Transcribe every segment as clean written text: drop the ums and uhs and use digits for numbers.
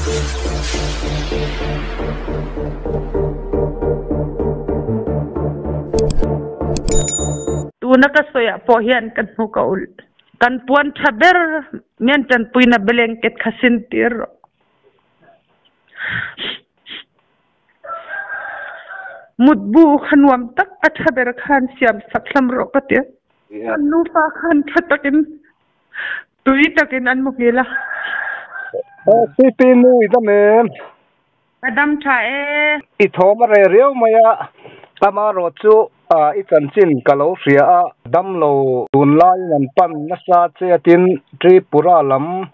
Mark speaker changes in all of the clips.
Speaker 1: Tuna ka sawiah pawh hian ka hnuk a ulh. Kan puan tha ber mian tanpuina blanket kha sin tir rawh. Mutbu kha nuam tak a tha ber khan siam sak hlam rawh ka ti. Kan nufa khan tha takin tui takin an muhil a.
Speaker 2: CP nu i dam em?
Speaker 1: Ka dam tha e.
Speaker 2: I thawm a reh riau mai a, amarawh chu i chanchin ka lo hria a, damlo tunlaiin an pan nasa che a tin Tripura lam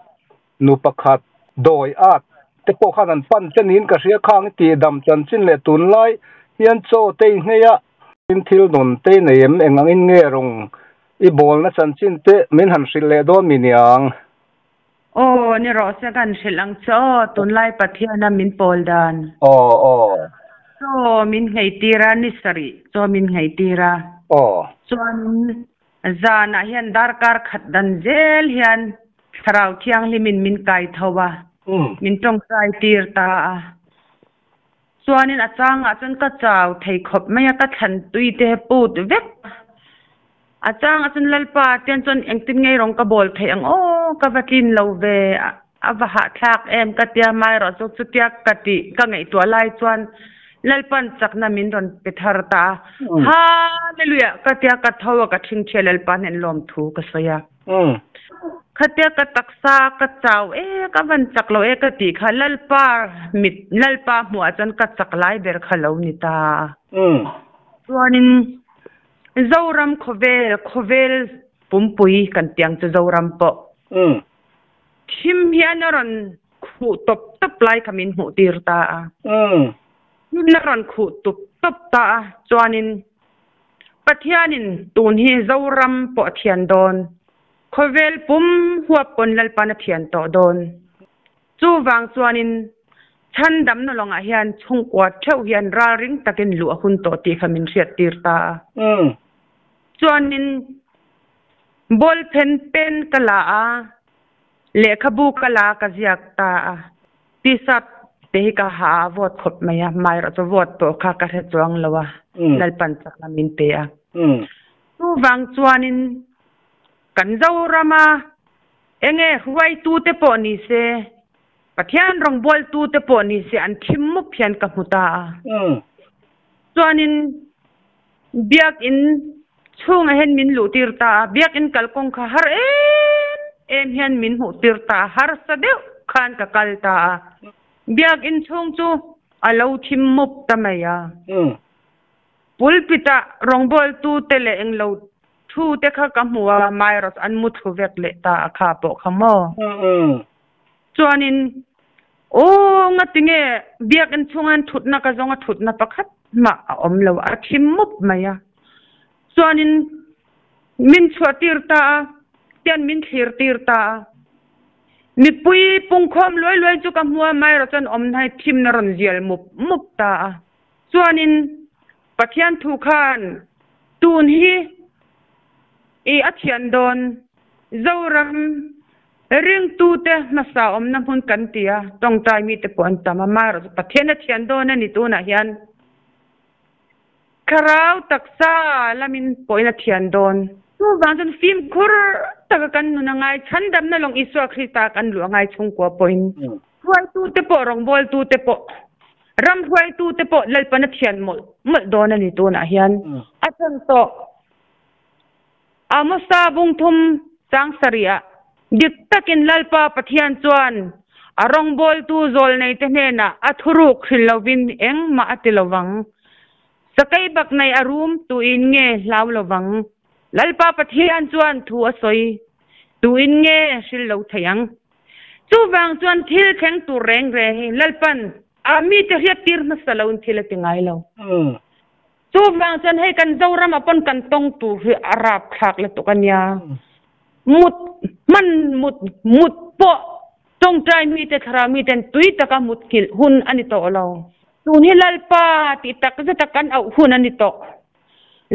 Speaker 2: nu pakhat dawi at te pawh khan an pan che niin ka hria khang i tih dam chanchin leh tunlai hian chaw te i nghei a, tin thil nawn te i nei em eng angin nge rawng i bawlna chanchin te min han hrilh leh dawn mi niang.
Speaker 1: Aw ni rawh se kan hrilh ang che aw tunlai Pathiana min pawl dan.
Speaker 2: Aw aw.
Speaker 1: Chaw min nghei tir a ni sarih chaw min nghei tir a.
Speaker 2: Aw.
Speaker 1: Chuanin Zanah hian darkar khat dan zel hian Thlarau Thianghlimin min kai tho a, min tawngtai tir ta a. Chuanin a changah chuan ka chau thei khawp mai a, ka thlan tui te put vek. A changah chuan Lalpa tian chuan engtin ngei rawng ka bawl theih ang aw, ka va tlin lo ve, a va hahthlak em ka tia amaherawh chu chutia ka tih ka ngaihtuah lai chuan Lalpan chakna min rawn pe thar ta a, Hallelujah ka tia ka tho a ka thingthia Lalpa hnen lawmthu ka sawi a. Khatia ka taksa ka chau e ka van chak lo e ka tih kha Lalpa mit Lalpa hmuh ah chuan ka chak lai ber kha lo ni ta. Chuanin Zoram khawvel khawvel pumpui kan tiang chu Zoram pawh thim hian a rawn khuh tawp tawp lai kha min hmuh tir ta a. Thim a rawn khuh tup tawp ta a, chuanin Pathianin tun hi Zoram pawh a thian dawn, khawvel pum huap pawn Lalpan a thian tawh dawn. Chuvang chuanin chhandamna lawngah hian chhungkua theuh hian ralring takin luh a hun tawh tih kha min hriat tir ta a. Chuanin ballpen pen ka la a, Lehkhabu ka la ka ziak ta a, T-shirt te hi ka ha a vote khawp mai a, hmairawh chu vote pawh kha ka hre chuang lo a, Lalpan chakna min pe a. Chuvang chuanin kan Zorama enge hruaitute pawh ni se, Pathian rawngbawltute pawh ni se an thim mup hian ka hmu ta a. Chuanin Biakinn chhungah hian min luh tir ta a, Biakinn kalkawng kha har em em hian min hmuh tir ta a, harsa deuh khan ka kal ta a. Biakinn chhung chu a lo thim mup ta mai a. Pulpit ah rawngbawltu te leh englo thu te kha ka hmu a, Myros an mu thlu vek leh ta a kha pawh kha maw? Chuanin, Aw, ngatinge biakinn chhunga an thutna ka zawnga thutna pakhat mah a awm lo, a thim mup mai a. Chuanin, min chhuah tir ta a, tian min thlir tir ta a. Mipui pungkhawm luai luai chu ka hmu a, amaherawh chuan awmna hi thimna rawn zial mup mup ta a. Chuanin, Pathian thu khan tun hi i a thian dawn, Zoram Ringtute hmasa awmna hmun kan ti a, tawngtai mite pawh an tam a, amaherawh chu Pathian a thian dawn a ni tunah hian thlarau taksa lamin pawhin a thian dawn. Chuvang chuan fimkhur taka kan nun a ngai, chhandamna lawng Isua Krista kan luh a ngai chhungkua pawhin hruaitute pawh rawngbawltute pawh ram hruaitute pawh Lalpan a thian mawlh mawlh dawn a ni tunah hian a chan tawh. Amosa bungthum chang sarih ah dik takin Lalpa Pathian chuan a rawngbawltu zawlneite hnenah a thuruk hrilh lovin engmah a ti lovang. Sakei bak nei a rum tuin nge hlau lovang? Lalpa Pathian chuan thu a sawi tuin nge hrilh lo thei ang? Chuvang chuan thil thleng tur reng reng hi Lalpan a mite hriattir hmasa loin thil a ti ngai lo. Chuvang chuan hei kan Zoram ah pawn kan tawng tur hi a rapthlak lutuk a nia. Mut hman mut mut pawh tawngtai mite thlarau miten tui taka mut nghilh hun a ni tawh lo. Tun hi Lalpa tih tak zeta kan auh hun a ni tawh.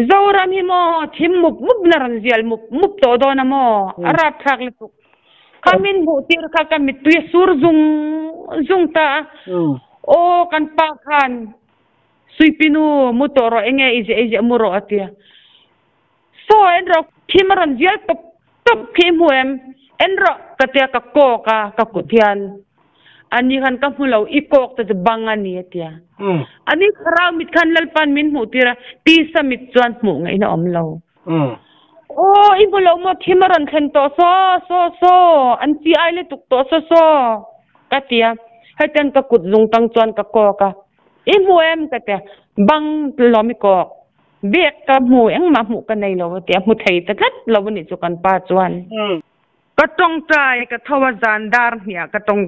Speaker 1: Zoram hi maw thim mup mup na rawn zial mup mup tawh dawn a maw? A rapthlak lutuk. Kha min hmuh tir kha ka mittui a sur zung zung ta a. Aw kan pa khan Suipinu mu tawh rawh enge i ziah i ziah mu rawh a ti a. Saw en rawh thim a rawn vial tawp tawp khi i hmu em? En rawh ka tia ka kawk a ka kut hian ani khan ka hmu lo i kawk te chu bang a ni a tia. Ani thlarau mit khan Lalpa'n min hmuh tir a tisa mit chuan hmuh ngaihna awm lo. Aw i hmu lo maw thim a rawn thlen tawh saw saw saw an chi ai lutuk tawh saw saw ka tia hetiang ka kut zung tang chuan ka kawk a. I hmu em ka tia bang lawm i kawk bek ka hmu engmah hmuh ka nei lo a tia hmu thei ta tlat lo a nih chu kan pa chuan. Ka tawngtai ka tho a zan dar hniah ka tawng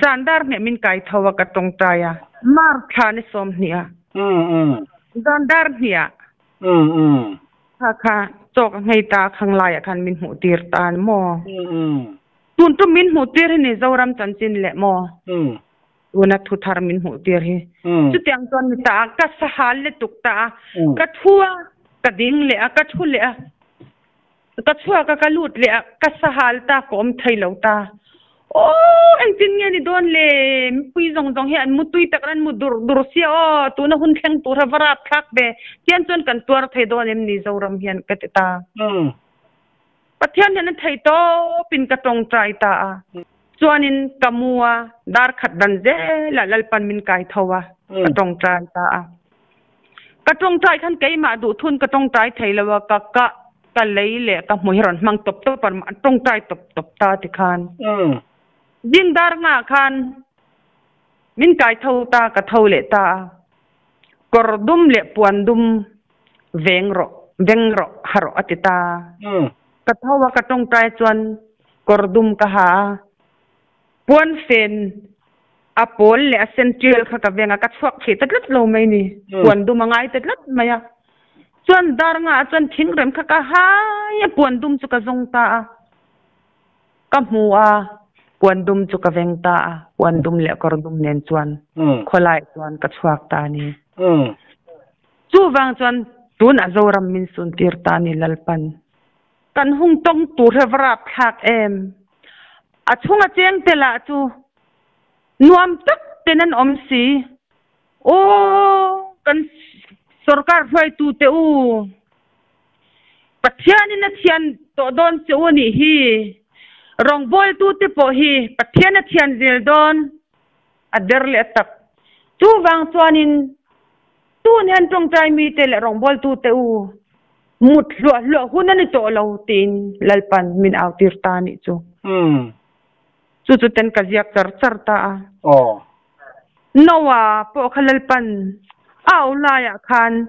Speaker 1: zan dar hniah min kai tho a ka tawngtai a. Mar thla ni sawm hniah zan dar hniah kha kha chaw ka nghei ta khang laiah khan min hmuh tir ta ni maw. Tun chu min hmuh tir hi ni Zoram chanchin leh maw. Tuna thu thar min hmuh tir hi. Chutiang chuan ni ta a, ka sahal le tuk ta a, ka thu a, ka ding leh a, ka thu leh a, ka chhuak a, ka lut leh a, ka sahal ta, ka awm thei lo ta. Aw, engtin nge ni dawn le? Mipui zawng zawng hi an mu tui tak an mu dur dur sia aw, tuna hun thleng tur ha va rap thlak ve. Tian chuan kan tuar thei dawn em ni Zoram hian ka ti ta. Pathian hian a thei tawpin ka tawngtai ta a, chuanin ka mu a, dar khat dan zelah Lalpan min kai tho a, ka tawngtai ta a. Ka tawngtai khan keimah duh thun ka tawngtai thei lo a, ka kah, ka lei leh ka hmu hi rawn hmang tawp tawp a, a tawngtai tawp tawp ta ti khan. Zing dar nghah khan min kai tho ta, ka tho leh ta a, kawr dum leh puan dum Veng rawh, veng rawh, ha rawh a ti ta. Ka tho a, ka tawngtai chuan kawr dum ka ha a, puan fen a pawl leh a sen tial kha ka veng a, ka chhuak thei ta tlat lo mai ni. Puan dum a ngai ta tlat mai a. Chuan dar ngah chuan thingrem kha ka hai a, puan dum chu ka zawng ta a. Ka hmu a, puan dum chu ka veng ta a, puan dum leh kawr dum nen chuan khawlaiah chuan ka chhuak ta a ni. Chuvang chuan tunah Zoram min sun tir ta ni Lalpan. Kan hung tawng tur hi va rap thlak em? A chhunga cheng te lah chu nuam tak ten an awm si. Aw kan sorkar hruaitu te u, Pathianin a thian tawh dawn che u anih hi. Rawngbawltu te pawh hi Pathian a thian zel dawn. A der leh a tak. Chuvang chuanin tun hian tawngtai mite leh rawngbawltute u mut hluah hluah hun a ni tawh lo tiin Lalpan min au tir ta a nih chu. Chu chu ten ka ziak char char ta a. Noah pawh kha Lalpan a au laiah khan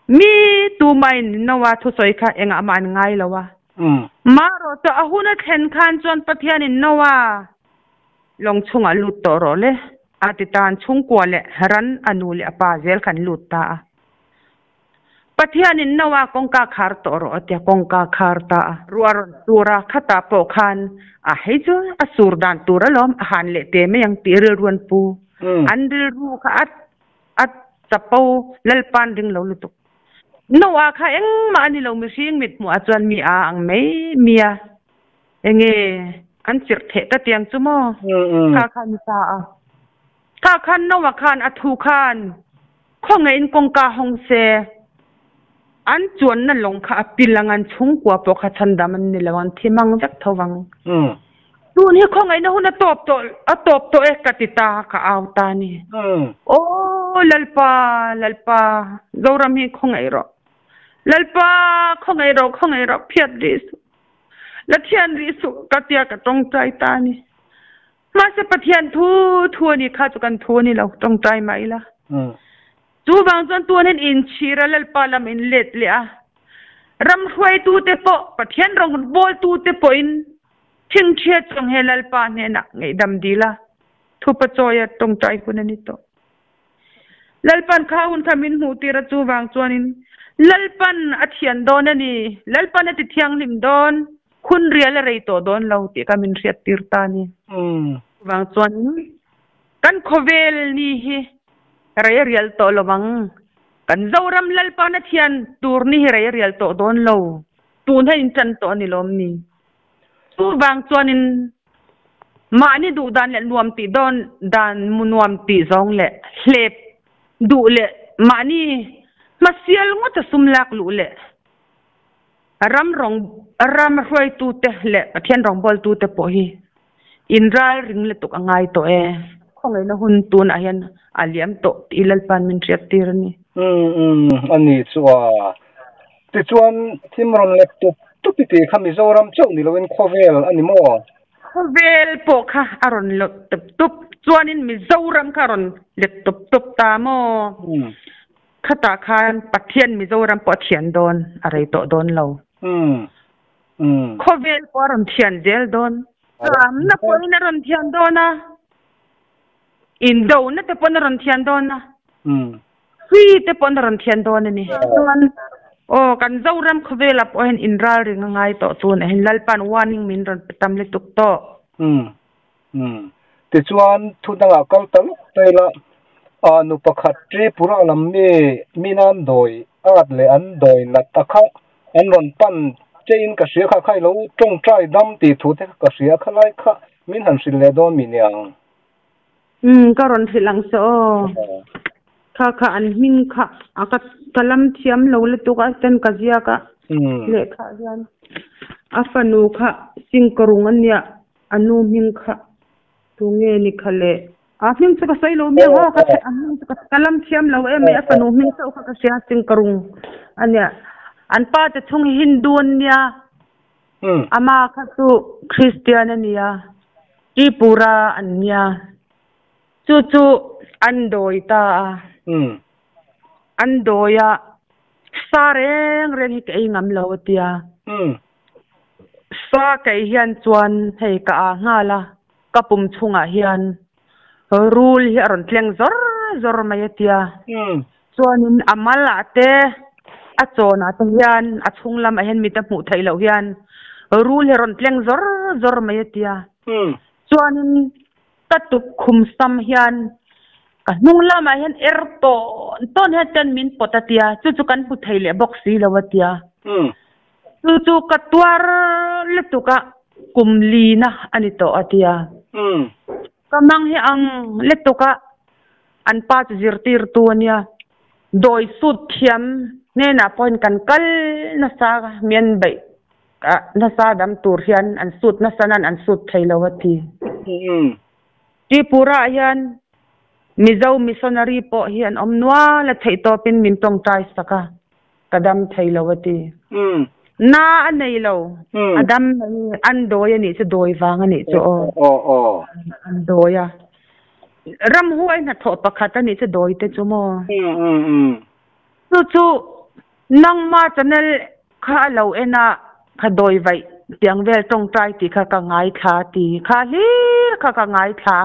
Speaker 1: mi tumahin Noah thusawi kha engah mah an ngai lo a. Marawh chu a hun a thlen khan chuan Pathianin Noah Lawng chhungah lut tawh rawh le, a ti tan chhungkua leh ran a nu leh a pa zel khan lut ta a. Pathianin Noah kawngka khar tawh rawh a tia kawngka khar ta a. Ruah rawn sur a, khatah pawh khan a hei chu a sur dan tur alawm a han leh te mai ang tih rilru an pu. An rilru kha a a chapo Lalpa'n ring lo lutuk. Noah kha engmah a ni lo mihring mit hmuh ah chuan mi a ang mai mi a. Enge an chirh theh ta tiang chu maw? Kha khan ni ta a. Kha khan Noah khan a thu khan khawngaihin kawngka hawng se an chuanna lawng kha a pil ang an chhungkua pawh kha chhandam an ni lo ang thi mang vek tho vang. Tun hi khawngaihna hun a tawp tawh a tawp tawh e ka ti ta ka au ta ni. Aw Lalpa Lalpa Zoram hi khawngaih rawh. Lalpa khawngaih rawh khawngaih rawh phiat rih suh. La thian rih suh ka tia ka tawngtai ta a ni. Mahse Pathian thu thu a ni kha chu kan thu a ni lo, tawngtai mah ila. Chuvang chuan tuan hian inchhir a Lalpa lam in let leh a. Ram hruaitute pawh Pathian rawngbawltute pawhin thingthia chuang he Lalpa hnenah ngaihdam dil a, thupa chawia tawngtai hun a ni tawh. Lalpan kha hun kha min hmuh tir a chuvang chuanin Lalpan a thian dawn a ni, Lalpan a ti thianghlim dawn, hun rial a rei tawh dawn lo tih kha min hriat tir ta a ni. Chuvang chuanin kan khawvel ni hi rei a rial tawh lo ang, kan Zoram Lalpan a thian tur ni hi rei a rial tawh dawn lo, tun hian in tan tawh a ni lawm ni. Chuvang chuanin. Mahni duh dan leh nuam tih dawn dan nuam tih zawng leh hlep duh leh mahni hmasial ngawt a sum lak luh leh ram rawng ram hruaitute leh Pathian rawngbawltute pawh hi inral ring lutuk a ngai tawh e. Khawngaihna hun tunah hian a liam tawh tih Lalpa'n min hriat tir a ni.
Speaker 2: Umm umm a ni chu a. Tichuan thim rawn let tup tup i tih kha Mizoram chauh ni loin khawvel a ni maw?
Speaker 1: Khawvel pawh kha a rawn let tup tup chuanin Mizoram kha a rawn let tup tup ta maw? Khatah khan Pathian Mizoram pawh a thian dawn a rei tawh dawn lo. Khawvel pawh a rawn thian zel dawn. Ramna pawhin a rawn thian dawn a, indona te pawhin a rawn thian dawn a. Hri te pawh na rawn thian dawn a ni. Chuan aw kan Zoram khawvelah pawh hian inralring a ngai tawh tun ah hian Lalpa'n warning min rawn pe tam lutuk tawh.
Speaker 2: Umm umm tichuan thu dangah kal ta lawk ta ila ah nu pakhat Tripura lam mi min an dawi at leh an dawi nat a kha an rawn pan che in ka hria kha kha i lo tawngtai dam tih thu te kha ka hria kha lai kha min han hrilh leh dawn mi niang.
Speaker 1: Umm ka rawn hrilh ang se aw. Kha kha an hming kha a ka ka lam thiam lo lutuk a ten ka ziak a lehkha ah hian a fanu kha Singkarung a nia a nu hming kha tunge ni kha le a hming chu ka sawi lo miang aw ka a hming chu ka lam thiam lo em mai a fanu hming chauh kha ka hria Singkarung a nia an pa te chhung hi Hindu an nia ama kha chu Christian a nia. Tripura an nia. Chu chu an dawi ta a. An dawi a, sa reng reng hi ka ei ngam lo a tia. Sa ka ei hian chuan hei ka ah nghal a, ka pum chhungah hian rul hi a rawn tleng zawr zawr mai a tia. Chuanin a mal ah te, a chawn ah te hian, a chhung lamah hian mit a hmuh theih loh hian rul hi a rawn tleng zawr zawr mai a tia. Chuanin ka tuk khum sam hian ka hnung lamah hian er tawn tawn hian ten min pawt a tia, chu chu kan hmu thei leh bawk si lo a tia. Chu chu ka tuar lutuk a, kum lina a ni tawh a tia. Ka mang hi ang lutuk a, an pa chu zirtirtu a nia. Dawi sut thiam hnenah pawhin kan kal nasa mian beih nasa dam tur hian an sut nasa nan an sut thei lo a ti. Tripura ah hian Mizo missionary pawh hi an awm nual a theih tawpin min tawngtai sak a, ka dam thei lo a ti. Na a nei lo, a dam mai an dawi a nih chu dawi vang a nih chu aw. An dawi a. Ramhuai hnathawh pakhat a nih chu dawi te chu maw. Chu chu nangma channel kha a lo en a, kha dawi vaih tiang vel tawngtai tih kha ka ngaithla ti kha hlir kha ka ngaithla.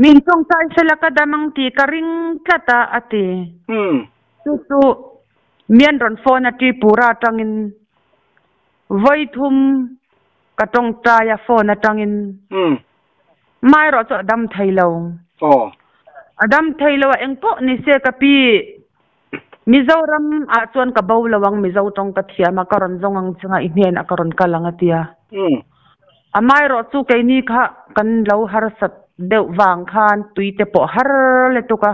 Speaker 1: Min tawngtai sela ka dam ang tih ka ring tlat a, a ti. Chu chu mian rawn phone a Tripura atangin vawi thum ka tawngtai a phone atangin Maherawh chu a dam thei lo. A dam thei lo a eng pawh ni se ka pi Mizoram ah chuan ka bo lo ang Mizo tawng ka thiam a ka rawn zawng ang chunga i hnen ah ka rawn kal ang a ti a. Amaherawh chu keini kha kan lo harsat deuh vang khan tui te pawh har lutuk a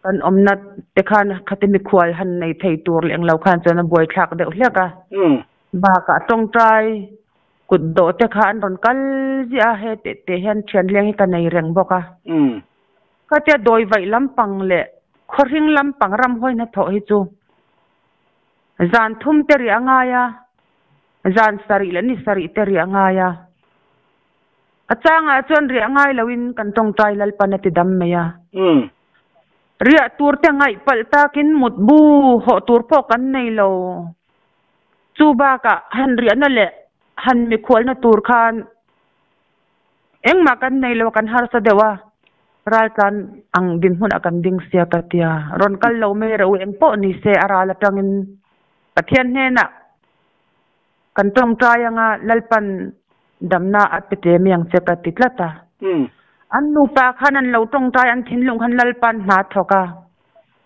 Speaker 1: kan awmna te khan khati mikhual han nei thei tur leh englo khan chuan a buaithlak deuh hlek a. Bakah tawngtai Kut dawh te kha an rawn kal ziah a, he teh teh hian thian leng hi ka nei reng bawk a. Khatia dawi vaih lampang leh khawhring lampang ramhuai hnathawh hi chu zan thum te riah a ngai a, zan sarih leh ni sarih te riah a ngai a. A changah chuan riah ngai loin kan tawngtai Lalpan a ti dam mai a. Riah tur te ngaih palh takin mutbu hawh tur pawh kan nei lo. Chu bakah han riahna leh han mikhualna tur khan engmah kan nei lo, kan harsa deuh a, raltlan ang dinhmunah kan ding sia ka tia. Rawn kal lo mai reuh eng pawh ni se a ral atangin Pathian hnenah kan tawngtai anga Lalpan damna a pe tle mai ang che ka ti tlat a. An nupa khan an lo tawngtai an thinlung khan Lalpan hna thawk a,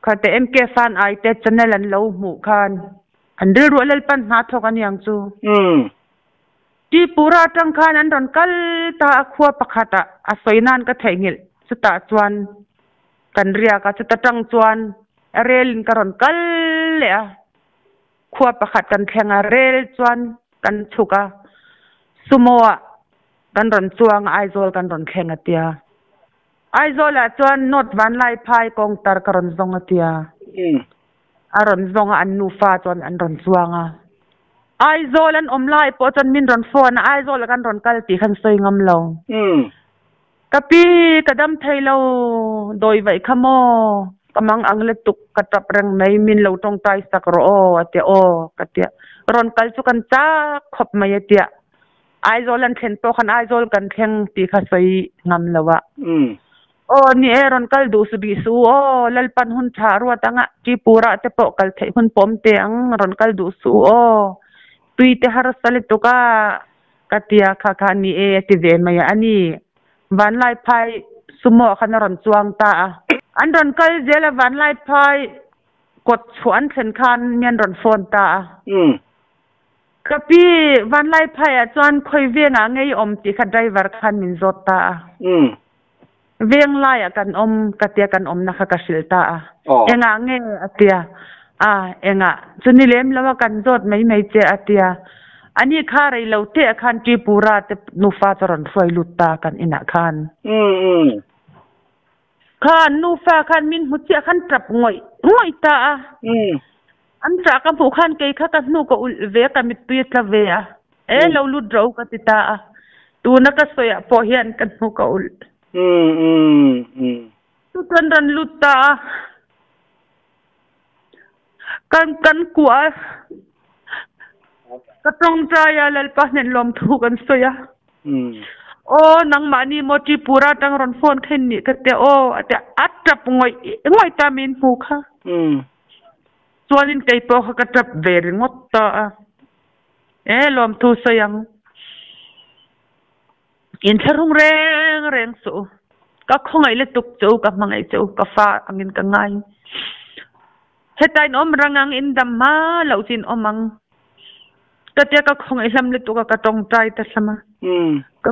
Speaker 1: khate MK Fan ai te channel an lo hmuh khan An rilru a Lalpan hna thawk a niang chu. Tripura atang khan an rawn kal ta a khua pakhat ah a sawi nan ka theihnghilh chutah chuan kan riak a chuta tang chuan rel in ka rawn kal leh a khua pakhat kan thleng a rel chuan kan chhuk a sumo ah kan rawn chuang a Aizawl kan rawn thleng a tia. Aizawl ah chuan North Vanlaiphai kawngtar ka rawn zawng a tia. A rawn zawng a, an nufa chuan an rawn chuang a. Aizawl an awm lai pawh chuan min rawn phone a, Aizawl ah kan rawn kal tih khan sawi ngam lo. Ka pi, ka dam thei lo, dawi vaih kha maw? Ka mang ang lutuk, ka tap reng mai, min lo tawngtai sak rawh aw, a tia aw, ka tia. Rawn kal chu kan chak khawp mai a tia. Aizawl an thlen pawh khan Aizawl kan thleng tih kha sawi ngam lo a. Aw ni e, rawn kal duh su bih su aw, Lalpan hun tha a ruat ang a, Tripura te pawh kal theih hun pawm teh ang, rawn kal duh su aw, tui te harsa lutuk a, ka tia kha kha ni e a ti ve mai a, a ni Vanlaiphai sumo khan a rawn chuang ta a. An rawn kal zel a, Vanlaiphai kawt chhuah an thlen khan mi an rawn phone ta a. Ka pi, Vanlaiphaiah chuan khawi vengah ngei awm tih kha driver khan min zawt ta a. Veng laiah kan awm ka tia kan awmna kha ka hrilh ta a. Engah nge a tia? A, engah? Chu ni lem lo a kan zawt mai mai che a tia. Ani kha rei lo teh ah khan Tripura te nufa chu a rawn hruai lut ta kan inah khan. Kha an nufa khan min hmu chiah khan tap ngawih ngawih ta a. An ṭah ka hmuh khan kei kha ka hnu ka ulh ve a, ka mittui a tla ve a. E lo lut ro ka ti ta a. Tuna ka sawiah pawh hian ka hnu ka ulh. Chu chuan rawn lut ta a. Kan kan kuah a. Ka tawngtai a, Lalpa hnen lawmthu kan sawi a. Aw nangmahni maw Tripura atang rawn phone khen nih ka tia aw a tia a tap ngawih ngawih ta min hmu kha. Chuanin kei pawh kha ka tap ve ringawt ta a. E lawmthu sawi ang. Inthlahrung reng reng suh u. Ka khawngaih lutuk che u, ka hmangaih che u, ka fa angin ka ngai. Heta in awm rang ang, in dam hma loh chu in awm ang. Ka tia ka khawngaih hlam lutuk a, ka tawngtai ta hlam a. Ka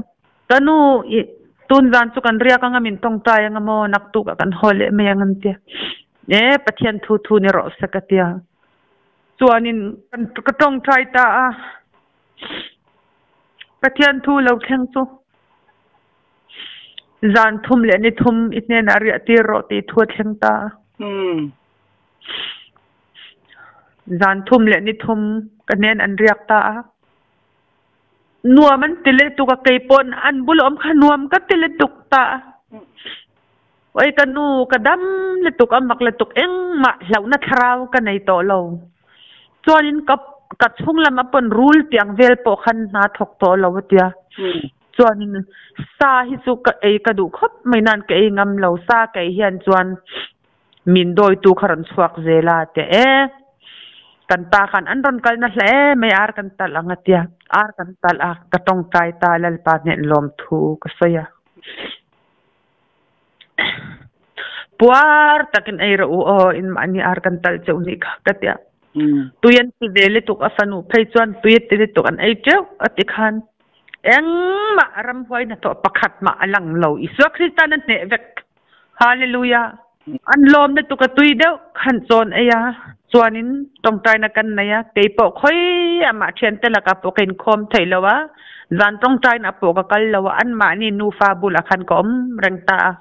Speaker 1: ka nu i tun zan chu kan riak anga min tawngtai anga maw naktuk ah kan haw leh mai ang an tia. E Pathian thu thu ni rawh se ka tia. Chuanin ka tawngtai ta a. Pathian thu lo thleng chu zan thum leh ni thum i hnenah riah tir rawh tih thu a thleng ta a. Zan thum leh ni thum ka hnen an riak ta a. Nuam an ti lutuk a, kei pawh an bul awm kha nuam ka ti lutuk ta a. Oi ka nu ka dam lutuk a mak lutuk engmah hlauhna thlarau ka nei tawh lo. Chuanin ka ka chhung lam a pawn rul tiang vel pawh khan hna thawk tawh lo a tia. Chuanin sa hi chu ka ei ka duh khawp mai nan ka ei ngam lo sa ka ei hian chuan min dawitu kha rawn chhuak zel a tia e kan pa khan an rawn kalna hle mai ar kan talh ang a tia ar kan talh a ka tawngtai ta Lalpa hnen lawmthu ka sawi a. Puar takin ei rawh u aw in mahni ar kan talh cheuh nih kha ka tia. Tui an ti ve lutuk a fanu phei chuan tui a ti lutuk an ei teuh a ti khan engmah ramhuai hnathawh pakhat mah a lang lo Isua Kristan a hneh vek. Hallelujah. An lawm lutuk a tui deuh khan chawn ei a chuanin tawngtaina kan nei a keipawh khawi amah thiante lakah pawh ka inkhawm theih lo a zan tawngtaina pawh ka kal lo a anmahni nufa bulah khan ka awm reng ta a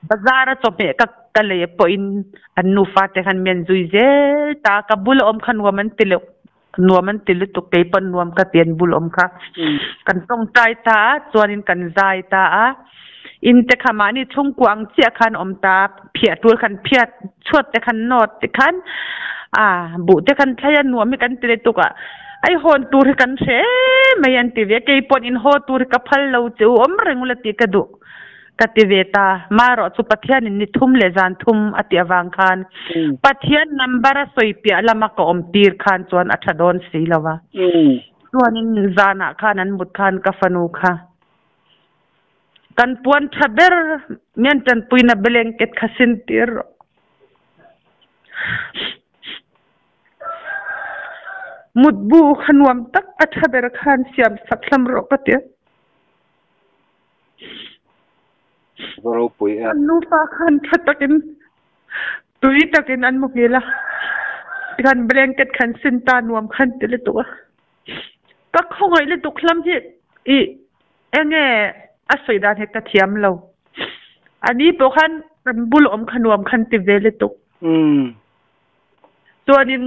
Speaker 1: bazar a chawhmeh ka ka lei pawhin an nufa te khan mian zui zel ta a ka bula awm kha nuam an ti loh nuam an ti lutuk keipawh nuam ka ti an bul awm kha kan tawngtai ta a chuanin kan zai ta a in te kha mahni chhungkua ang chiah khan awm ta a phiah tul khan phiat chhuat te khan nawt te khan a buh te khan thlai a nuam hi kan ti lutuk a ai hawn tur hi kan hre mai an ti ve keipawh in haw tur hi ka phal lo che u awm reng ula tih ka duh. Ka ti ve ta. Marawh chu Pathianin ni thum leh zan thum a tih avang khan Pathian number a sawi piah lama ka awm tir khan chuan a tha dawn si lo va. Chuanin zanah khan an mut khan ka fanu kha kan puan tha ber mian tanpuina blanket kha sin tir rawh. Mutbu kha nuam tak a tha ber khan siam sak hlam rawh ka ti a.
Speaker 2: Va ropui em.
Speaker 1: An nufa khan tha takin tui takin an muhil a, tikhan blanket khan sin ta nuam khan ti lutuk a. Ka khawngaih lutuk hlam hi i enge a sawi dan hi ka thiam lo. A ni pawh khan kan bul awm kha nuam khan ti ve lutuk. Chuanin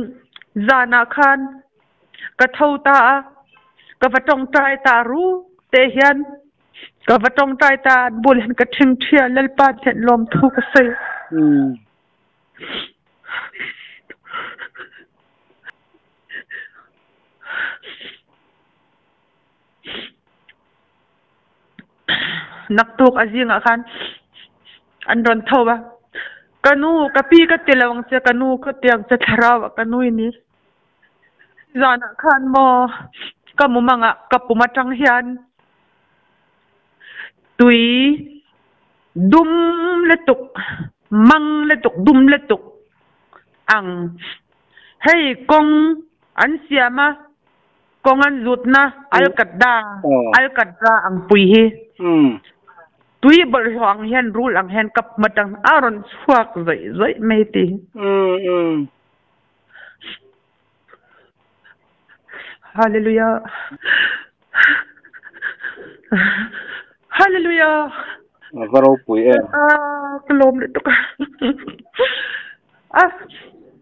Speaker 1: zanah khan ka tho ta a, ka va tawngtai ta ru te hian ka va tawngtai ta a, an bul hian ka thingthi a, Lalpa hnen lawmthu ka sawi. Naktuk a zingah khan an rawn tho a, Ka nu, ka pi ka ti lo ang che, ka nu ka ti ang che thlarau ah ka nu i ni. Zanah khan maw ka mumangah ka pum atang hian tui dum lutuk, mang lutuk, dum lutuk ang hei kawng an siam a. Kawng an zutna Alkadda, Alkadra ang pui hi tui bawlhhlawh ang hian rul ang hian kap mat ang a rawn chhuak zawih zawih mai ti. Hallelujah. Hallelujah.
Speaker 2: A va ropui em.
Speaker 1: Ka lawm lutuk a. A,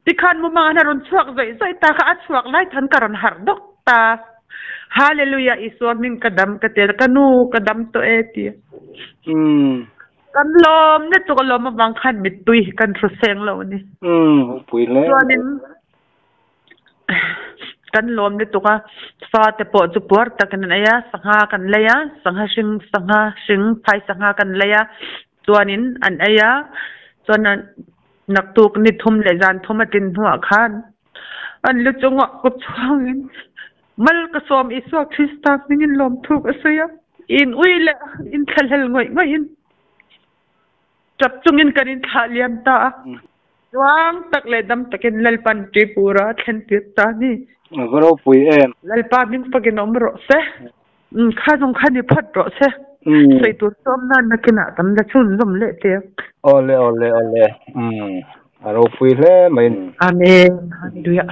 Speaker 1: tikhan mumang an a rawn chhuak zawih zawih ta kha a chhuak lai than ka rawn harh dawk ta. Hallelujah Isua hming ka dam ka ti a, ka nu ka dam tawh e ti a. Kan lawm na chu ka lawm avang khan mittui hi kan hru seng lo a ni.
Speaker 2: Pui hle mai.
Speaker 1: Chuanin kan lawm lutuk a, fate pawh chu puar takin an ei a, sangha kan lei a, sangha hring sangha hring phai sangha kan lei a, chuanin an ei a, chuan naktuk ni thum leh zan thum a tlin hnuah khan an lu chungah kut chhuangin mal ka sawm Isua Krista hmingin lawmthu ka sawi a, in ui leh in thlahlel ngawih ngawihin tap chungin kan inthlah liam ta a, chuang tak leh dam takin Lalpan Tripura a thlen tir ta a ni.
Speaker 2: A va ropui em.
Speaker 1: Lalpa hming fakin awm rawh se. Kha zawng kha ni phawt rawh se. Sawi tur chu awm nan nakinah tam la chhunzawm leh te.
Speaker 2: Awle awle awle. A ropui hle mai.
Speaker 1: Amen. Hallelujah.